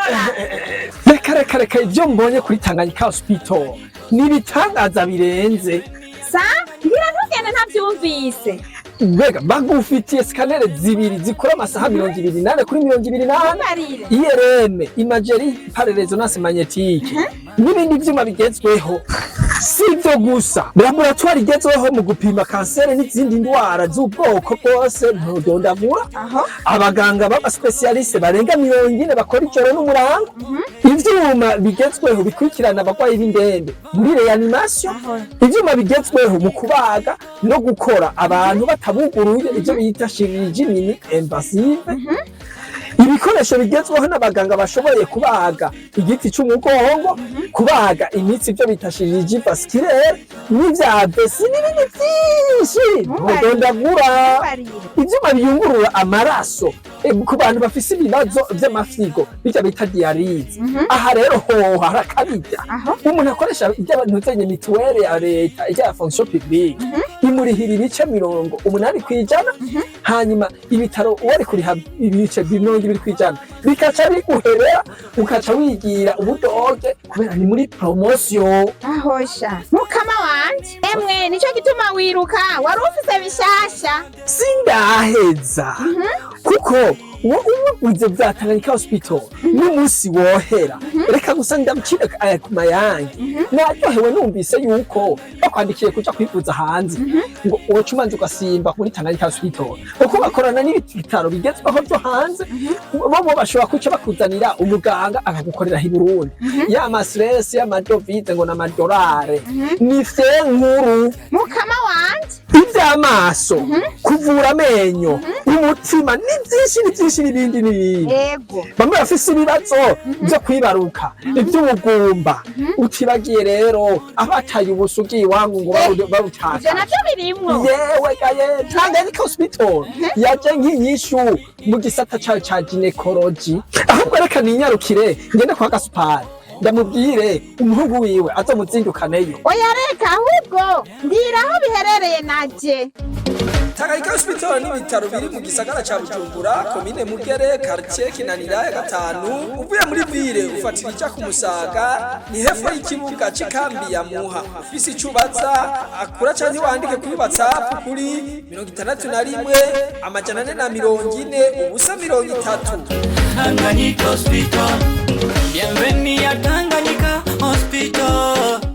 Rora. Reka reka reka, ibyo mbonye kuri Tanganyika Hospital ni ibitangaza birenze. Sa ngira ntugende ntavyumvise. Mbega bagufitiye scanner zibiri zikora amasaha 24 kuri 24, Mbarire. IRM, imagerie par résonance magnétique, n'ibindi vyuma bigezweho. Si ibyo gusa, laboratoire igezweho mu gupima kanseri n'izindi ndwara z'ubwoko bwose ntudondagura, Aho. abaganga b'aba spécialistes barenga 40 bakora ijoro n'umurango, ivyuma bigezweho bikurikirana abarwayi b'indembe muri réanimation, Aho. ivyuma bigezweho mu kubaga no gukora abantu batabuguruye, ivyo bita chirurgie mini invasive, ibikoresho bigezweho n'abaganga bashoboye kubaga igiti c'umugongo, kubaga imitsi, ibyo bita chirurgie vasculaire, n'ivya vessie, n'ibindi vyinshi ntudondagura. Mbarire. Ivyuma biyungurura amaraso ku bantu bafise ibibazo vy'amafyigo, bijya bita dialyse. Aha rero hoho harakabirya. Aho. Umuntu akoresha ibyo mituweli ya leta, ijya ya fonction publique, imurihira ibice 80%, hanyuma ibitaro uwari kuriha ibice 20% bikaca biguherera, ukaca wigira ubudoge kubera ni muri promotion. Ahosha mukama wanje, emwe nico gituma wiruka, wari ufise bishasha. Sindaheza, kuko uwo ubuguze bwa Tanganyika Hospital n'umunsi wohera. Reka gusa ndamukire aya ku mayange. Naryohewe numvise yuko bakwandikiye kuja kwivuza hanze, ngo woca umanza ugasimba muri Tanganyika Hospital, kuko bakorana n'ibitaro bigezweho byo hanze. Bo bashobora kuca bakuzanira umuganga akagukorera i Burundi. Ya ma stress y'amadovize ngo n'amadolare ni fye nkuru. Mukama wanje. Iby'amaso, kuvura amenyo, umutima, ni byinshi, ni byinshi, n'ibindi n'ibindi. Bamwe bafise ibibazo byo kwibaruka, iby'ubugumba, utibagiye rero abataye ubusugi iwangu ngo Ivyo babutakaje. navyo birimwo. Yewe gaye, Tanganyika Hospital yaje nk'inyishu mu gisata cayo ca gynécologie. Ahubwo reka ninyarukire ngende kwa Gasupari, ndamubwire umuhungu wiwe azomuzindukaneyo. Oya reka, ahubwo mbwira aho biherereye naje. Tanganyika Hospital ni ibitaro biri mu gisagara ca Bujumbura, komine Mugere, quartier Kinanira ya gatanu. Uvuye muri ville ufatira ija ku Musaga, ni hepfo y'ikibuga c'ikambi ya Muha. Ufise ico ubaza, akura canke wandike kuri WhatsApp kuri 61 440 0 30. Tanganyika Hospital. Bienvenue à Tanganyika Hospital.